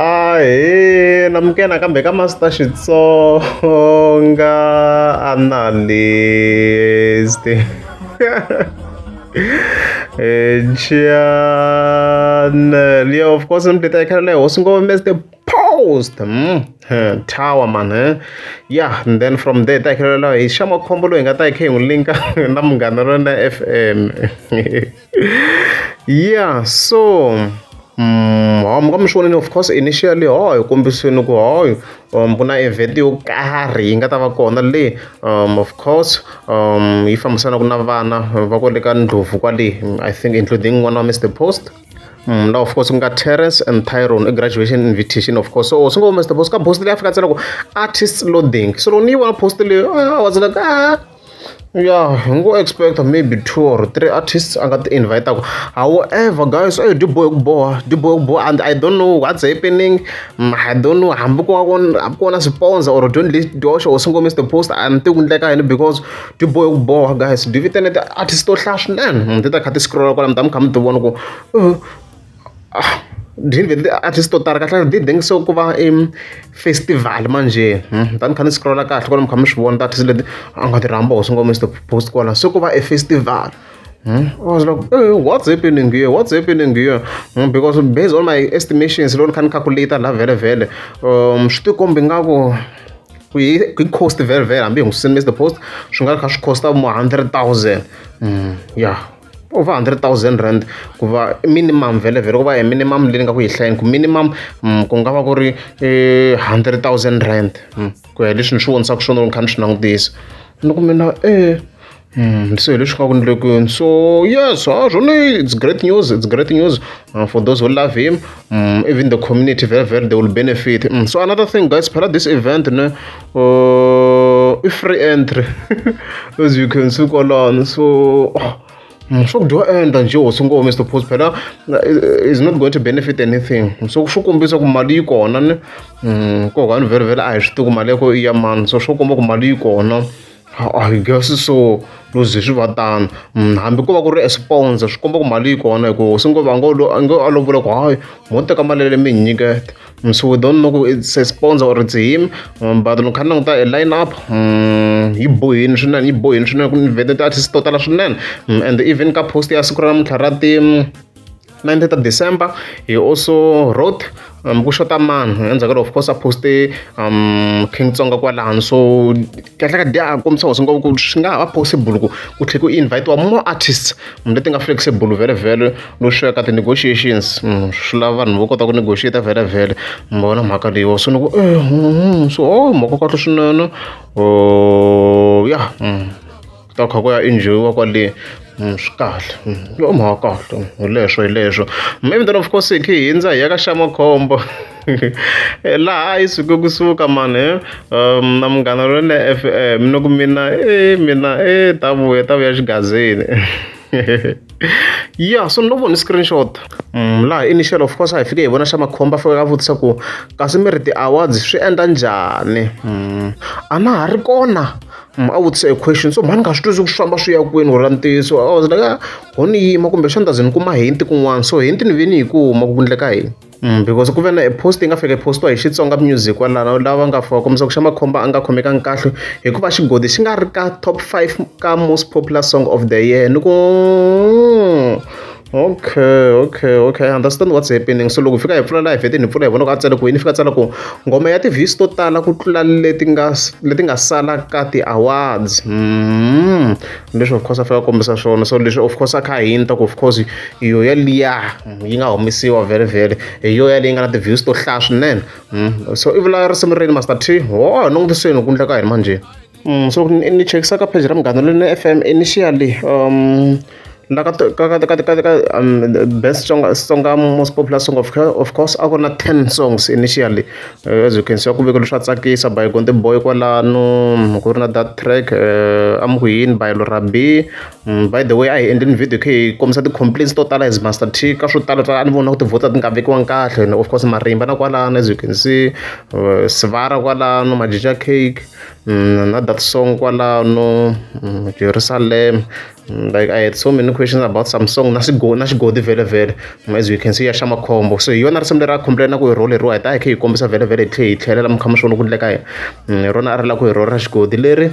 Ahee namukela nakambe ka Master Xitsonga Analyst channel yeah of course ni ta khale leyo hosi ngoma Mr Post tower man yeah and then from there ta khale leyo hi xa makhombo loyi hi nga ta hi kha hi n'wi linka na Munghana Lowunene F_M yeah so mi nga mi swi vonile of course initially ho hi kombisile ku hayi ku na event yo karhi yi nga ta va kona le of course yi fambisanaka na vana va kwale ka Ndlovu kwale I think including n'wana wa Mister Post na of course ku nga Terence and Tyrone i graduation invitation of course so swi ngo Mister Post ka post leyi a fika ntsena ku artist loading so loko ni yi vona post leyi I was like ah ya hi ngo expect maybe two or three artists a nga ti invite-aku however guys eyi dyi bohe ku boha dyi bohe ku boha and I don't know what's happening I don't know hambi ku va ku hambi ku va na sponsor or dyoni lexi dyoxo or singo Mister Post a ni tivi ku endleka yini because dyi bohe ku boha guys dyi vitane ti-artist to hlaya swinene ti ta kha ti scroll kwala mi ta mi kha mi ti vona ku dyi vhele ti-artist to tala kahle kahle dyi so ku va i festival manjhe ni ta ni kha ni scroll kahle kwala mi kha mi swi vona ti-artist leti a nga ti rhamba hosi ngoma Mister Post kwala se ku va e festival I was like hey, what's happening here what's happening here because based on my estimations loko ni kha ni calculate la vhele vhele swi ti kombi nga ku ku hi cost vhele vhele hambi hi n'wi send Mister Post swi nga kha swi costa mo 100,000 yeah over R100,000 ku va minimum vhele vhele ku va e minimum leyi ni nga ku yi hlayeni ku minimum ku nga va ku ri R100,000 ku ya hi leswi ni swi vonisaka swona loko ni kha ni swi langutisa ni ku mina se hi leswi nga ku endlekeni so yes ha swona it's great news it's great news for those who love him even the community very very they will benefit so another thing guys phela this event ne i free entry as you can see kwalano so oh, swo ku dyiwa endla njhe hosi ngoma Mr Post phela is not going to benefit anything so swo kombisa ku mali yi kona ni kokwana vhele vhele a hi swi tivi ku mali ya ko i ya mani so swo komba ku mali yi kona I guess so no ze swi va tano hambi ko va ku ri a sponsor swi komba ku mali yi kona hi ku hosi ngoma a ngo a ngo a lo vula ku hayi mo teka mali leyi mi hi nyiketa so we don't know ku it's a sponsor or it's him but loko kha ni languta e line up yi bohini swinene yi bohini swinene ku ni vhete ti-artist to tala swinene and even ka post ya siku ra namuntlha ra ti 19 ta December he also wrote ku xota mani endzhaku ka loko of course a poste King Tsonga kwalano so kahle ka dya kombisa hosi ngopfu ku swi nga ha va possible ku ku tlhela ku invite-iwa more artists leti nga flexible vhele vhele no sweka ti-negotiations swi lava vanhu vo kota ku negotiate vhele vhele mi vona mhaka leyiwa so ni ku so oh mhaka kahle swinene ya ku ta kha ku ya enjoy-iwa kwale swi kahle yo mhaka kahle hi leswo hi leswo maybe then of course hi khe hi hindza hi ya ka xa makhombo laha a yi suke kusuka mani na Munghana Lowunene F_M ni ku mina e mina e ta vuya ta vuya xigazini ya so ni lo vona screenshot laha initial of course a hi fike hi vona xa makhombo a fika a vutisa ku kasi mi ri ti-awards swi endla njhani a na ha ri kona a vutisa a question so mhani nga swi twisi ku swi famba swi ya kwini ku ra ntiyiso I was like ah ho ni yima kumbexana ta ze ni kuma hint kun'wana so hint ni ve ni yi kuma ku endleka yini because ku ve na e post yi nga fika yi postiwa hi Xitsonga music kwalano lava nga fika kombisa ku xa makhombo a nga khomekangi kahle hikuva xigodi xi nga ri ka top 5 ka most popular song of the year ni ku okay, I understand what's happening so loko hi fika hi pfula laha hi vhete ni pfula hi vona ku a tsale ku yini fika tsala ku nghoma ya ti-views to tala ku tlula leti nga sala ka ti-awards leswi of course a fika kombisa swona so leswi of course a kha a hinta ku of course yo yaliya yi nga humesiwa vhele vhele hi yo yaleyi nga na ti-views to hlaya swinene so i vula risimu rini Master T ho langutiseni ku endleka yini manjhe so ni chekisa ka page ra Munghana Lowunene F_M initially la ka ka ka ka ka best Tsonga Tsonga most popular song of course a ku ri na 10 songs initially as you can see ku vekele swa tsakisa by Gonde Boy kwalano ku ri na that track a mi ku yini by Lora B by the way a hi endleni video khe hi kombisa ti-complaints to tala as Master T ka swo tala a ni vona ku ti-vote ti nga vekiwangi kahle and of course marimba na kwalano as you can see Sivara kwalano Majija Cake na that song kwalano Jerusalem. Like I had so many questions about some song na xigodi na xigodi vhele vhele, as you can see, ya xa makhombo. So hi yona risimu leri a complain ku hi rholeriwa, hi ta hi kha hi kombisa vhele vhele, hi tlhe hi tlhelela mi kha mi swi vona ku endleka yini. Hi rona a ri lava ku hi rhorha xigodi leri.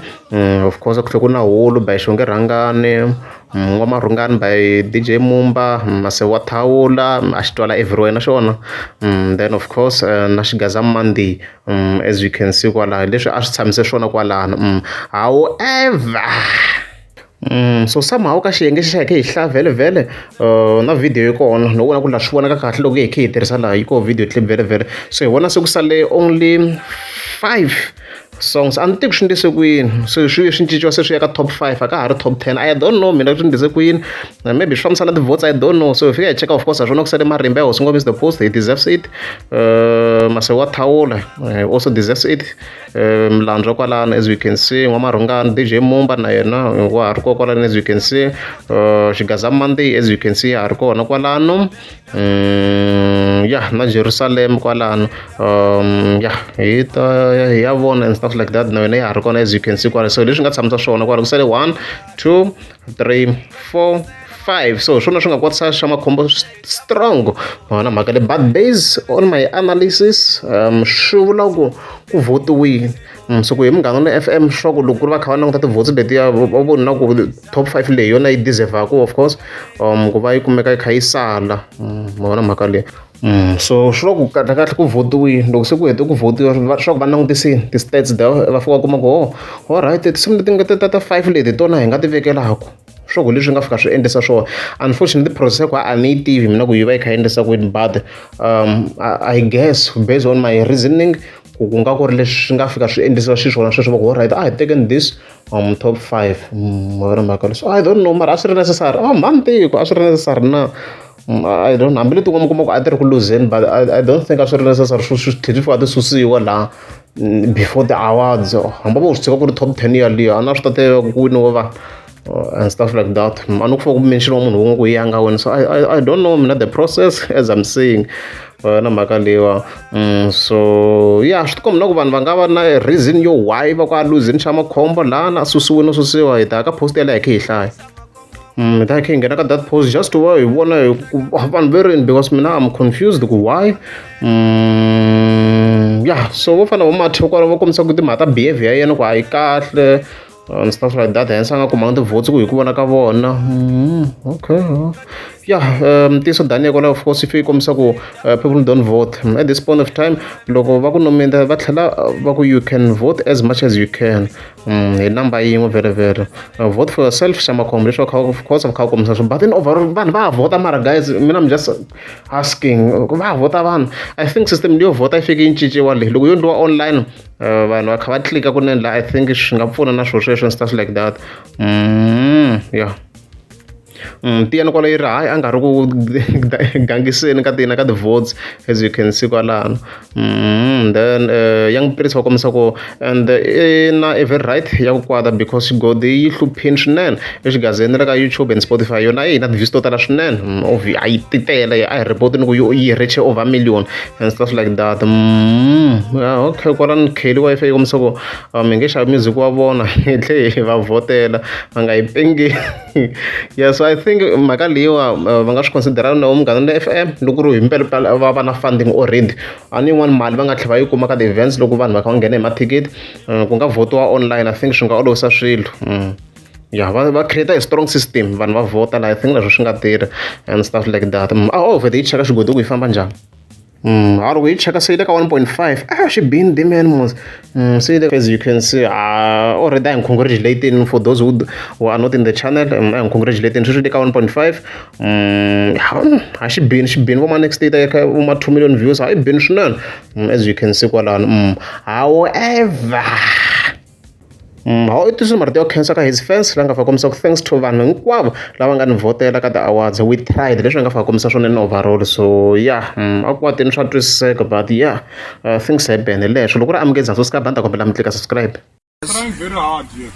Of course ku tlhela ku na hulu by Xongi Rhangani, N'wamarhungani by DJ Mumba, Masewa Thawula a xi twala everywhere na xona. Then of course na Xigaza Monday, as you can see kwalaho leswi a swi tshamise swona kwalano. However, so somehow ka xiyenge xa hi kha hi hlaya vhele vhele, na video yi kona, no vona ku la swi vonaka kahle loko hi kha hi tirhisa laha yi koho video clip vhele vhele. So hi vona se ku sale only five songs. A ni tivi swi ndlise ku yini so swi swi cinciwa se swi ya ka top 5, a ka ha ri top 10. I don't know mina swi ndlise ku yini, maybe swi fambisana ti-votes, I don't know. So hi fika hi cheka, of course, ha swona ku sale Marimba ya Hosi Ngomisa the Post, he deserves it. Masewa Thawula also deserves it. Milandzu kwalano, as you can see, N'wamarhungani, DJ Mumba na yena wa ha ri kona kwalano, as you can see. Xigaza Monday, as you can see, ya ha ri kona kwalano. Ya na Jerusalem kwalano, ya hi ta hi ya vona and stuff like that, na yona ya ha ri kona, as you can see kwala. So leswi nga tshamisa swona kwala ku sale 1 2 3 4 5. So swona swi nga kotisa xa makhombo strong na mhaka leyi, but based on my analysis, swi vula ku ku votiwile. So ku hi Munghana na FM swa ku loko ku ri va kha va languta ti-votes letiya, va voni na ku top 5 leyi yona yi deserve-aku, of course, ku va yi kumeka yi kha yi sala. Ma vona mhaka leyi. So swi vula ku kahle kahle ku votiwile. Loko se ku hete ku votiwa, swa ku va langutisini ti-stats va fika va kuma ku, oh, alright, tinsimu leti nga ta ta five leti hi tona hi nga ti vekelaku swo ku leswi nga fika swi endlisa swona. Unfortunately, process ya ku a ni yi tivi mina ku yi va yi kha yi endlisa ku yini, but I guess based on my reasoning ku ku nga ku ri leswi swi nga fika swi endlisiwa xiswona sweswo, va ku alright, a hi tekeni this top 5. Ma vona mhaka. So I don't know, mara a swi ri necessary? Oh, mhani tiko a swi ri necessary na? I don't know. Hambi leti nga mi kuma ku a ti ri ku luzeni, but I don't think a swi ri necessary swi swi tlhela swi fika ti susiwa laha before the awards. Hambi vo swi tshika ku ri top 10 yaliyo, a na swi ta tiva ku winiwa vanhu and stuff like that. A ni ku fika ku mention wa munhu wun'we ku yi ya nga wini. So I don't know mina the process, as I'm saying na mhaka leyiwa. So yeah, swi tikomba na ku vanhu va nga va na reason yo why va ku a luzini xa makhombo lana a susiwe no susiwa. Hi ta ka post yaleyo hi kha hi hlaya. Hi ta hi kha hi nghena ka that post just to va hi vona hi ku vanhu ve rini, because mina I'm confused ku why. Yeah, so vo fana vo Mathieu kwala va kombisa ku timhaka ta behavior ya yena ku a yi kahle and stuff like that, hence a nga kumanga ti-votes ku hi ku vona ka vona. Okay, yeah, ntiyiso Daniel kwala, of course, yi kombisa ku people don't vote at this point of time. Loko va ku nominate, va tlhela va ku you can vote as much as you can hi number yin'we vhele vhele. Vote for yourself xa makhombo leswi of course va kha va kombisa swona, but in overall vanhu va ha vhota. Mara guys, mina I'm just asking, va ha vhota vanhu? I think system leyo vhota yi fike yi cinciwa leyi, loko yo endliwa online, vanhu va kha va tlika kunene la, I think swi nga pfuna na swilo sweswo and stuff like that. Yeah. Tiyani kwala yi ri hayi a nga ri ku gangiseni ka tina ka ti-votes, as you can see kwalano. Then Young Prince va kombisa ku and i na every right ya ku kwata because xigodi yi hluphini swinene exigazeni le ka YouTube and Spotify. Yona yi na ti-views to tala swinene. A yi titele, a hi report ni ku yi reach over million and stuff like that. Yeah, okay, kwalano Kelly Wi-Fi yi kombisa ku hi nge xavi music wa vona, hi tlhe hi va vhotela, va nga yi pengi. Yeah, so I think mhaka leyiwa va nga swi considera na Munghana na FM loko ku ri hi mpelampela va va na funding already, a ni yin'wani mali va nga tlhela va yi kuma ka ti-events loko vanhu va kha va nghena hi mathikithi, ku nga vhotiwa online. I think swi nga olovisa swilo. Ya va va create a strong system, vanhu va vhota la, I think leswi swi nga tirha and stuff like that. Oh, vhete yi cheka xigodi ku yi famba njhani. Ha loko yi cheka se yi le ka 1.5, ah, xi bini demand mos. Se yi le, as you can see, already I'm congratulating for those who are not in the channel. I'm congratulating, sweswi le ka 1.5. A xi bini, xi bini vo ma next day ka vo ma 2 million views, a yi bini swinene. As you can see kwalano. However, ha i twisisi marito yo khensa ka his fans la nga fa kombisa ku thanks to vanhu hinkwavo lava nga ni vhotela ka ti-awards, we tried leswi nga fa kombisa swona in overall. So yeah, a kwatini swa twisiseka, but yeah, things happen. Hi leswo loko ri amukeza subscribe, a ni ta kombela mi tlika subscribe. Trying very hard here.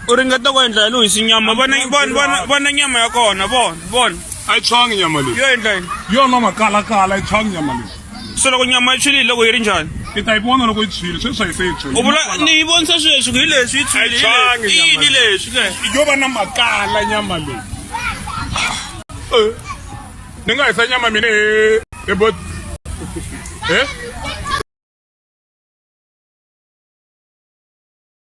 U ringeta ku endla yini u hisi nyama? Vona, vona, vona, vona nyama ya kona, vona, vona. A yi tshwangi nyama leyi. Yo endla yini? Yo nwa makalakala, a yi tshwangi nyama leyi. So loko nyama yi tshwile, loko yi ri njhani? I ta yi vona loko yi tshwile sweswi a yi se yi tshwile U vula ni yi vonisa sweswi ku hi leswi yi tshwile A yi tshwangi hi leswi. I yini nyama leswi ke yo va na makala nyama leyi Eh, ni nga hisa nyama mina hi hi bot eh?